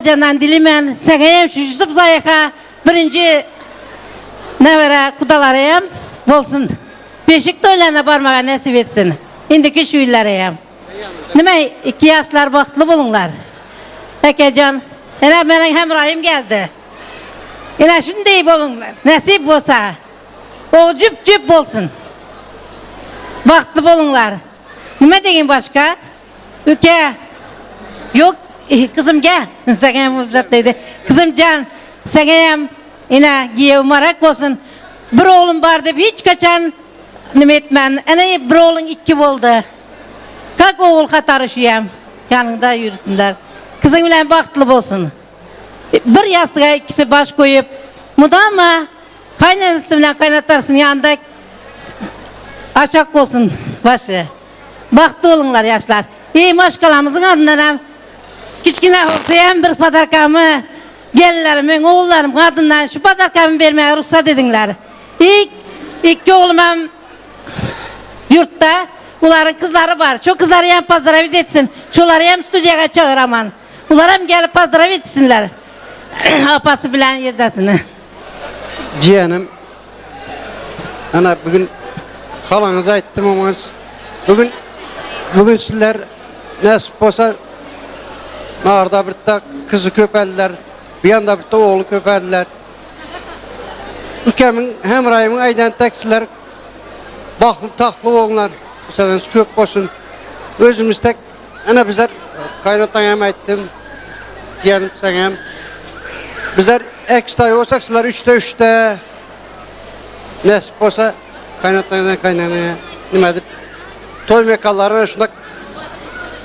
Allajandan dileýmen, saňa hem şu Ýusup Zaýaka birinji newere kudalary hem bolsun. Beşik toýlaryna barmaga nesip etsin. Indiki şu ýyllary hem. Nime iki ýaşlar bagtly boluňlar. Ekejan, ene meniň hemraýym geldi. Ine şundeý boluňlar. Nesip bolsa. O jüp-jüp bolsun. Bagtly boluňlar. Nime diýgin başga? Üke. Ýok, gyzym gel. Saňa hem uzat diýdi. Gyzym jan, saňa hem ine giýew marak bolsun. Bir oglum bar diýip hiç haçan nime etmän. Ine bir ogluň ikki boldy. Kak ogul hatary şuýam. Ýanyňda ýürsünler. Gyzyň bilen bagtly bolsun. Bir ýassyga ikisi baş goýup, mudama kaýnenesi bilen kaýnatasynyň ýanynda aşak bolsun başy. Bagtly boluňlar ýaşlar. Eý maşgalamyzyň adyndan hem kiçgine bolsa hem bir podarkamy gelinlerimiň, ogullarymyň adyndan şu podarkamy bermäge rugsat ediňler. Eý ikki oglum hem ýurtda, bularyň kyzlary bar. Şo kyzlary hem pozdrawit etsin. Şolary hem studiýaga çagyraman. Bularam gelip pozdrawit etsinler. Apasy bilen ýezdesini. Jiýenim, ana bu gün halaňyzy aýtdym oňa. Bu gün bu gün sizler nesip bolsa narda birde kyzy köpeldiler, bu ýanda birde ogly köpeldiler. Ükemiň, hemraýymyň aýdan tek sizler bagtly tagtly bolunlar. Seniňiz köp bolsun. Özümiz tek Ene bizler kaýnataňa hem aýtdym, diýenim saňa hem. Bizler ekstaý bolsak, sizler üçde üçde. Nesip bolsa kaýnataňa kaýnanaňa nime edip toý mekanlaryna şunda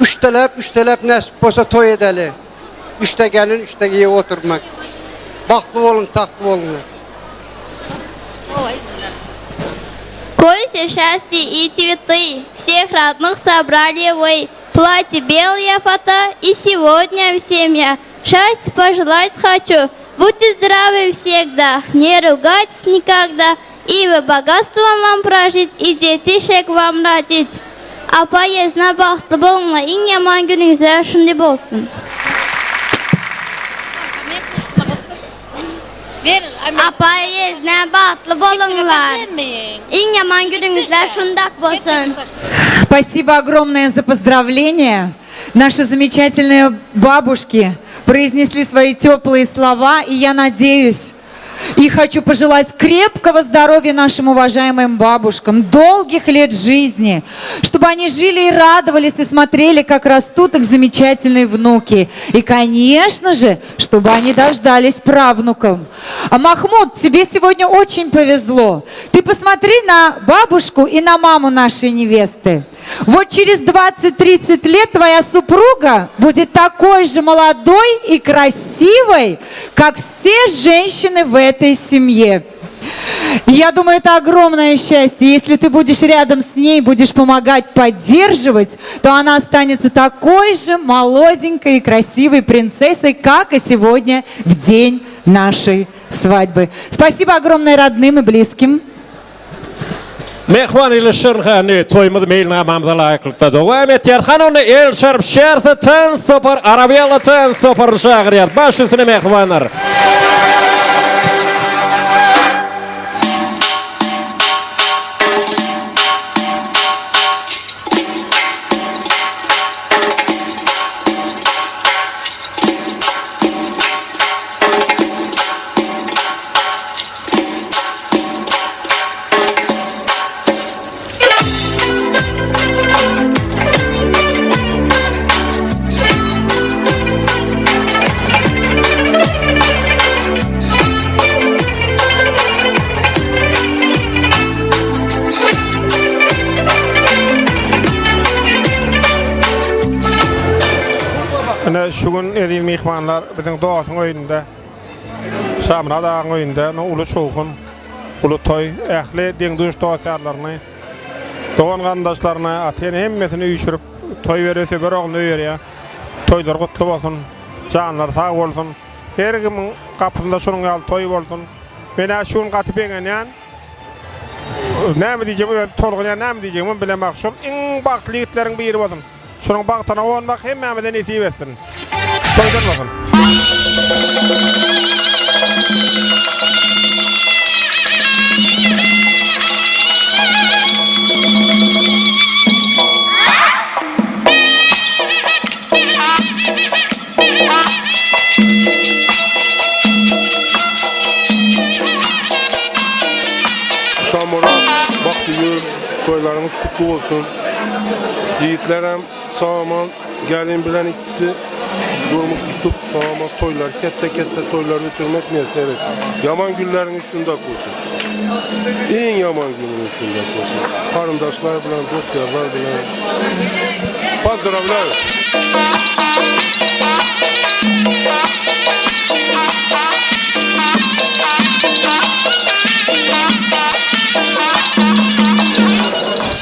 üçdeläp, üçdeläp nesip bolsa toý edeli. Üçde gelin, üçde giýew oturmak. Bagtly boluň, tagtly boluň. Койся счастье и цветы, Всех родных собрали вы. Платье белое фата, И сегодня всем я Счастье пожелать хочу. Будьте здравы всегда, Не ругайтесь никогда, И вы богатством вам прожить, И детишек вам родить. Apa ýezne bagtly boluňla iň ýaman günüňizler şundy bolsun. Apa ýezne bagtly boluňlar iň ýaman günüňizler şundak bolsun. Спасибо огромное за поздравления. Наши замечательные бабушки произнесли свои теплые слова, и я надеюсь, и хочу пожелать крепкого здоровья нашим уважаемым бабушкам, долгих лет жизни, чтобы они жили и радовались, и смотрели, как растут их замечательные внуки. И, конечно же, чтобы они дождались правнуков. А Махмуд, тебе сегодня очень повезло. Ты посмотри на бабушку и на маму нашей невесты. Вот через 20-30 лет твоя супруга будет такой же молодой и красивой, как все женщины в этой семье. И я думаю, это огромное счастье. Если ты будешь рядом с ней, будешь помогать, поддерживать, то она останется такой же молоденькой и красивой принцессой, как и сегодня в день нашей свадьбы. Спасибо огромное родным и близким. Mähriban ildeşler, hany toýumyz meýilnamamyza laýyklykda dowam etýär. Hany onda el çarpyp şerti tans topar Arabella tans toparyny çagyrýar. Baş üstüne mähribanlar. Ine şu gün eziz myhmanlar biziň dostuň öýünde Şamyrat agaň öýünde uly şowhun, uly toý, ähli deň-duş dost-ýarlaryny, dogan-garyndaşlaryny, ata-ene hemmesini üýşürip toý berýär, bir ogluny öýerýär. Toýlary gutly bolsun, janlary sag bolsun. Her kimiň gapysynda şunuň ýaly toý bolsun. Men-ä şu gün gaty begenýän. Näme diýjegimi özüm tolgunýan, näme diýjegimem bilemok. Şol iň bagtly ýigitleriň biri bolsun. Şunuň bagtyna gonmak hemmämize nesip etsin. Toýdan bolsun. Toýlaryňyz kutly bolsun. Ýigitlerem sag-aman gelin bilen ikisi durmuş tutup sag-aman toýlar ketde-ketde toýlar ötürmek miýesser etsin. Ýaman günleriňiz şundak bolsun. Iň ýaman günüňiz şundak bolsun. Garyndaşlar bilen, dost-ýarlar bilen. Pozdrawlýaýu.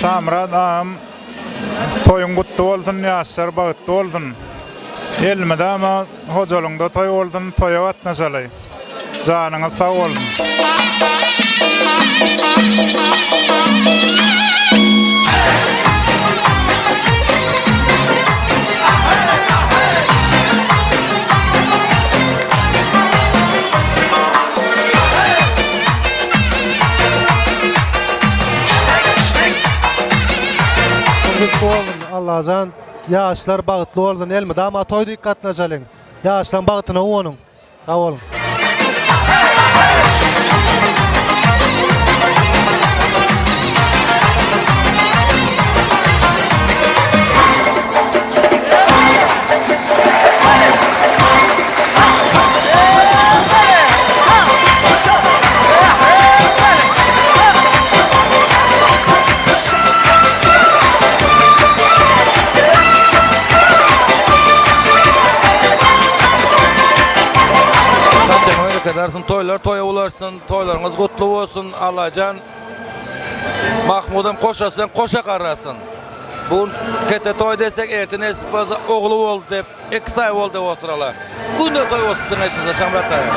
Şamyrat agam toýuň gutly bolsun ýaşlar bagtly bolsun elmydama hojalyňda toý bolsun toýa gatnaşaly janyňyz sag bolsun. Gutly bolsun Allajan ýaşlar bagtly bolsun elmydama toý diýip gatnaşalyň ýaşlaň bagtyna guwanyň sag boluň. Saçagyňy bereket alsyn, toýlar toýa ularsyn, toýlaryňyz gutly bolsun, Allajan Mahmudam koşa sen koşa garrasyn. Bu gün kete toý desek, erte nesip bolsa ogly boldy dep Iki saý boldy oturaly. Günde toý bolsun siziň eşiňizde Şamyrat daýy.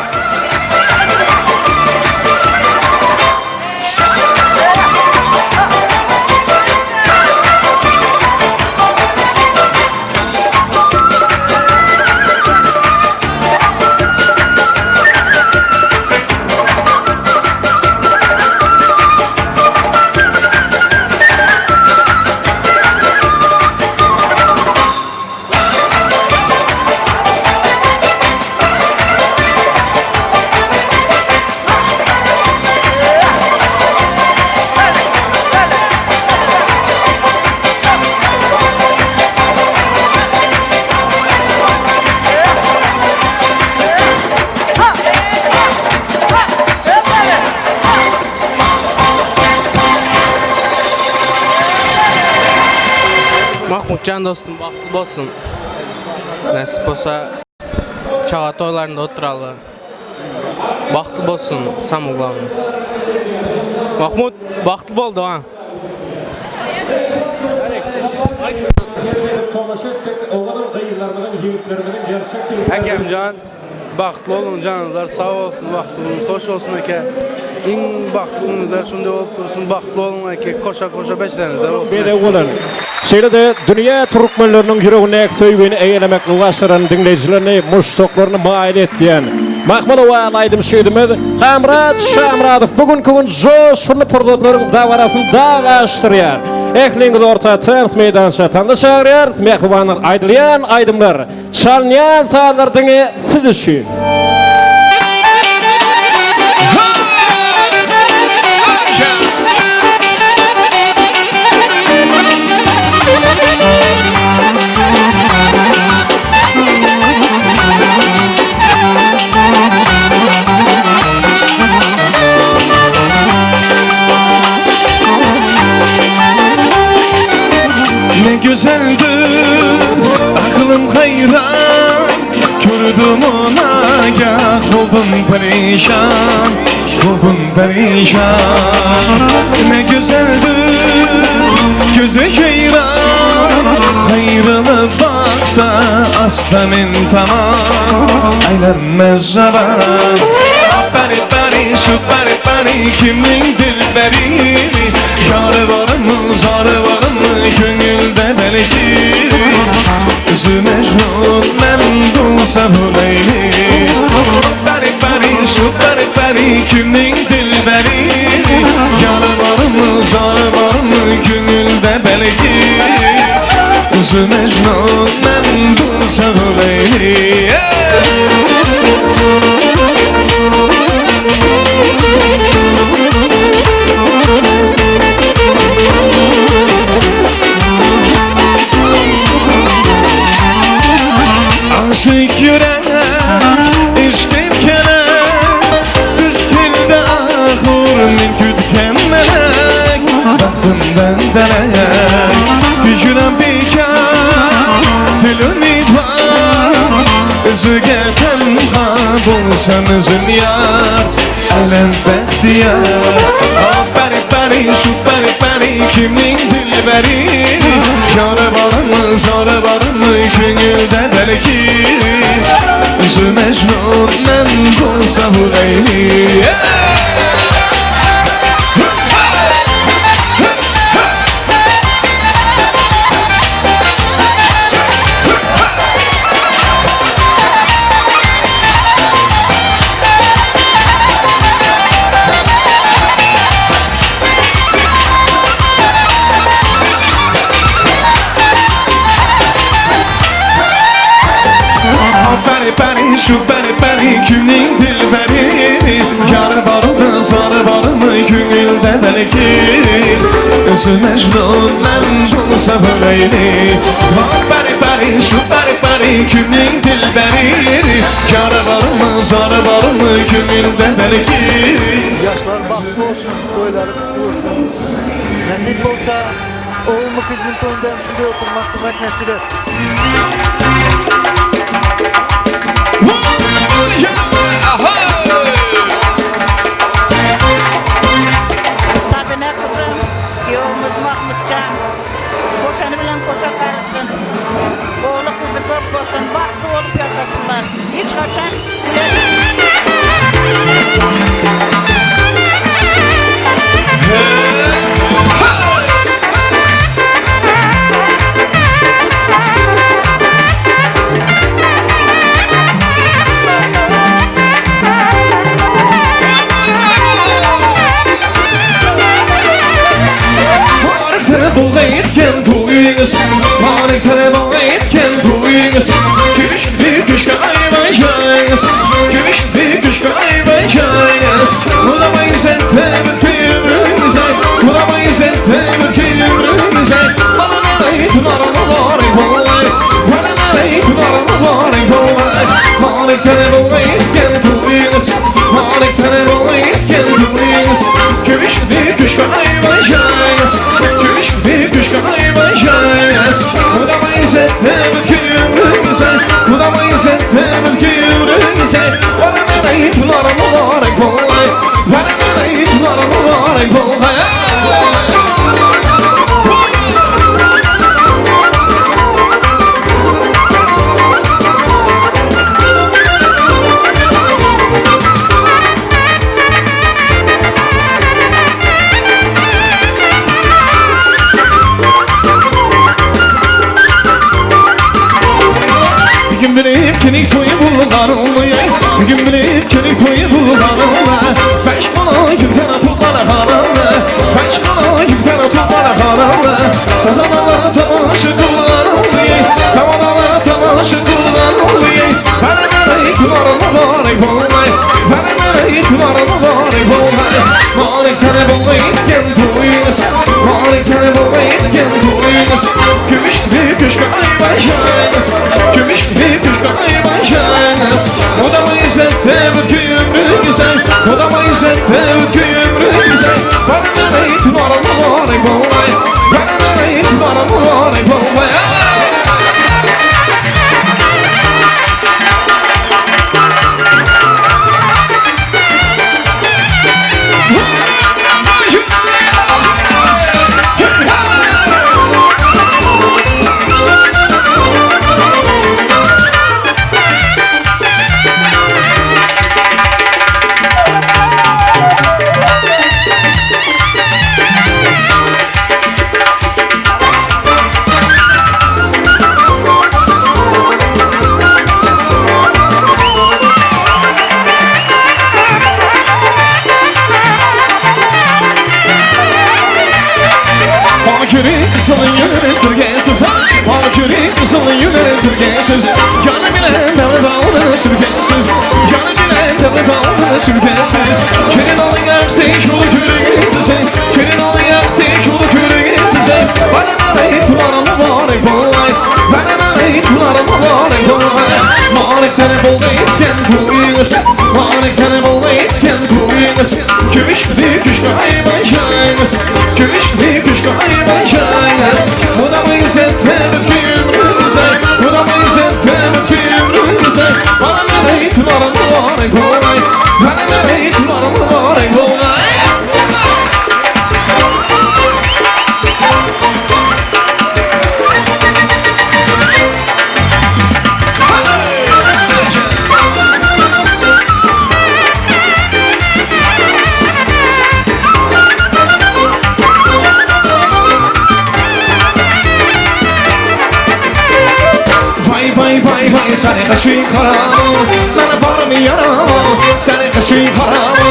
Mahmutjan dostum bagtly bolsun. Nesip bolsa çaga toýlarynda oturaly. Bagtly bolsun samyý glawnyý. Mahmut bagtly bol dogan. Äkemjan bagtly boluň janyňyzlar sag bolsun wagtyňyz hoş bolsun eke iň bagtly günüňizler şunday bolup dursun bagtly boluň eke koşa koşa beşleriňizler bolsun. Bezeg bolan, şeýle-de dünýä türkmenleriniň ýüregindäki söýgini eýelemekligi başaran diňleýjilerini, muşdaklaryny maýyl etýän Mahmal owazly aýdymçymyz Hamyrat Şamyradow bu günki gün joşgunly pursatlaryň dabarasyny dag aşdyrýar. Ähliňizi orta tans meýdança tanyş çagyrýarys, mähribanlar aýdylýan aýdymlar, Çalynýan sazlar diňe siz üçin. Ne güzeldir aklım hayran Gördüm ona gah oldum perişan Oldum perişan Ne güzeldir gözü ceyran Ayrılıp baksa asla min tamam Aylanmaz zaman Peri peri süper peri kimin dilberi Yarı var mı zarı var mı gönülde belki Özü Mecnun men bulsa bu Leyli Peri peri süper peri kimin dilberi Yarı var mı zarı var mı gönülde belki Özü Mecnun men bulsa bu Leyli Tenha bolsam özüm ýar Älem bagtyýar Ah peri peri şu peri peri Kimniň dilberi Ýary barmy zary barmy Köňülde belki Özü Mejnun men bolsa bu Leýli Peri peri şu peri peri kimniň dilberi Ýary barmy zary barmy köňülde belki Özü Mejnun men bolsa bu Leýli Peri peri şu peri peri kimniň dilberi Ýary barmy zary barmy köňülde belki Ýaşlar bagtly bolsun, toýlary gutly bolsun. Nesip bolsa, oglumy gyzynyň toýunda hem şunday oturmak gurmak nesip etsin. Sabine gyzym, ýolumyz Mahmutjan. Goşany bilen goşa garysyn. Ogly gyzy köp bolsun, bagtly bolup ýaşasynlar. Hiç haçan Etken toýuňyz, Manysyny etken toýuňyz, Kümüşli küşke aýbaýaňyz, Kümüşli küşke aýbaýaňyz, Mudamay sen temir köýümrüňize, Mudamay sen temir köýümrüňize, Bana nalay tunar mubarek bolay, Bana nalay tunar mubarek bolay, Manysyny etken toýuňyz, Manysyny etken toýuňyz, Kümüşli küşke aýbaýaňyz, Kümüşli küşke aýbaýaňyz, Mudamay sen temir köýümrüňize, Mudamay sen temir köýümrüňize, Bana nalay tunar mubarek bolay, Bana nalay tunar mubarek bolay. Bir gün bilip kinik toyu bulgarılıyor Bir gün bilip kinik toyu bulgarılıyor Beş kola yükten toplara haralı Beş kola yükten toplara haralı Sazanalara tamaşı kullanılıyor Tamanalara tamaşı kullanılıyor Fenemeyi tuvarına varık olmay Fenemeyi tuvarına varık olmay Malik seni bolayıp gel toyuz Malik seni bolayıp gel toyuz Gümüş küşkü ayvaşanız Gümüş küşkü ayvaşanız Odamı izlette bütün ömrümüze Odamı izlette bütün ömrümüze Fenemeyi tuvarına varık olmay Fenemeyi tuvarına varık olmay Türkesiz Canı bilen devlet aldı sürkesiz Canı bilen devlet aldı sürkesiz Kirin alın yaktı şulu küreği size Kirin alın yaktı şulu küreği size Bana nalay tulara mübarek bolay Bana nalay tulara mübarek bolay Malik seni boldu etken tuyuz Malik seni boldu etken tuyuz Gümüş küşkü ayvaşanız Gümüş küşkü ayvaşanız Bu da mı izzette ömrümüze Bu da mı izzette ömrümüze Bana nalay tulara Toýlarym mübarek bolaý Balaý toýlarym mübarek bolaý. Vay vay vay vay seni kaşın karamı Bana barım yaramı Seni kaşın karamı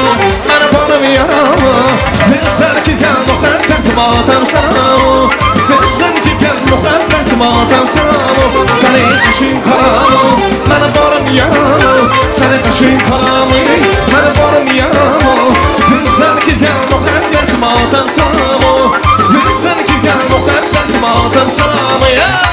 Bana barım yaramı Bizden ki gel muhabbet matem selamı Bizden ki gel muhabbet matem selamı Seni kaşın karamı Bana barım yaramı Seni kaşın karamı Bana barım yaramı Bizden ki gel muhabbet matem selamı Bizden ki gel muhabbet matem selamı Yeah!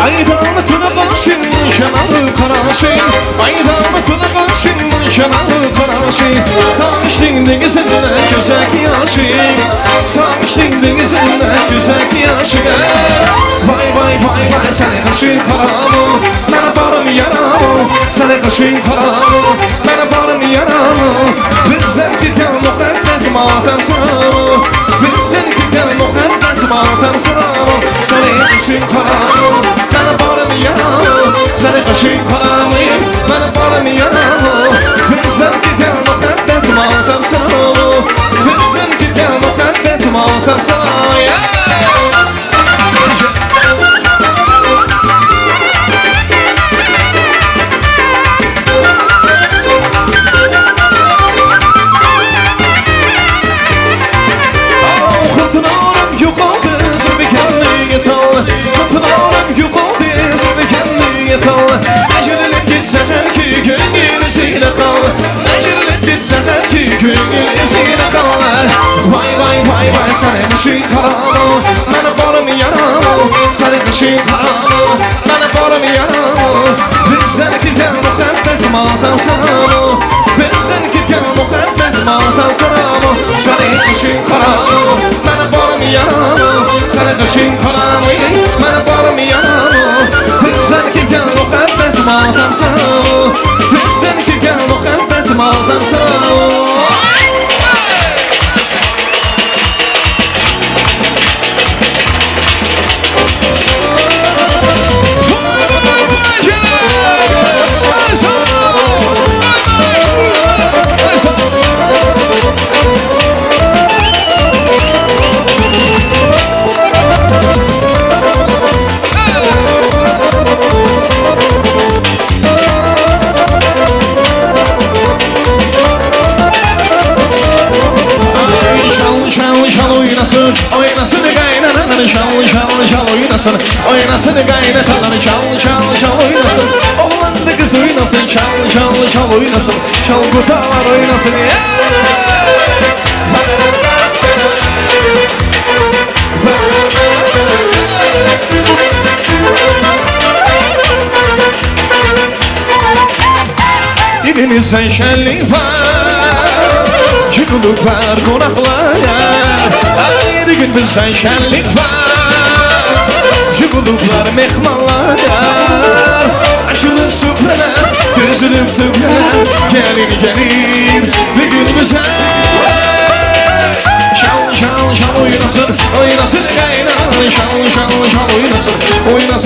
Aýdamytyny gaşyn şemaly karaşyn Aýdamytyny gaşyn şemaly karaşyn Sagyşdyň deňizinde kösek ýaşyn Sagyşdyň deňizinde kösek ýaşyn Waý waý waý waý seni gaşyn karamy Meni barym ýaramy Seni gaşyn karamy Meni barym ýaramy Bizden giden muhabbet matem saramy Bizden giden muhabbet matem saramy Seni gaşyn karamy Meni barym ýaramy Seni gaşyn karamy Meni barym ýaramy Bizden giden muhabbet matem saramy Bizden giden muhabbet matem saramy Yeah! Hatynaram ýogaldy sebekenliňe tal Hatynaram ýogaldy sebekenliňe tal Äjerilip gitse herki köňül içine kal Äjerilip gitse herki köňül içine kal Waý waý waý waý seni gyşyň karamy Meni barym ýaramy Seni gyşyň karamy Meni barym ýaramy Bizden giden muhabbet matam saramy Bizden giden muhabbet matam saramy Seni gyşyň karamy Meni barym ýaramy Seni gyşyň karamy Meni barym ýaramy Bizden giden muhabbet matam saramy Bizden giden muhabbet matam saramy. Şal şal şal oynasın, oynasın kaynanalar şal şal şal oynasın, oynasın kaynatalar şal şal şal oynasın, oğlan da kız oynasın, şal şal şal oynasın, şal kutalar oynasın. Elimizden şenlik var, Yığılıplar konaklar Ayrı gün bizden şenlik var, Yığılıplar mehmanlar Açılıp süpreler, düzülüp tüpler Gelin gelin bir gün bize Şal şal şal oynasın, oynasın kaynanalar Şal şal şal oynasın, oynasın.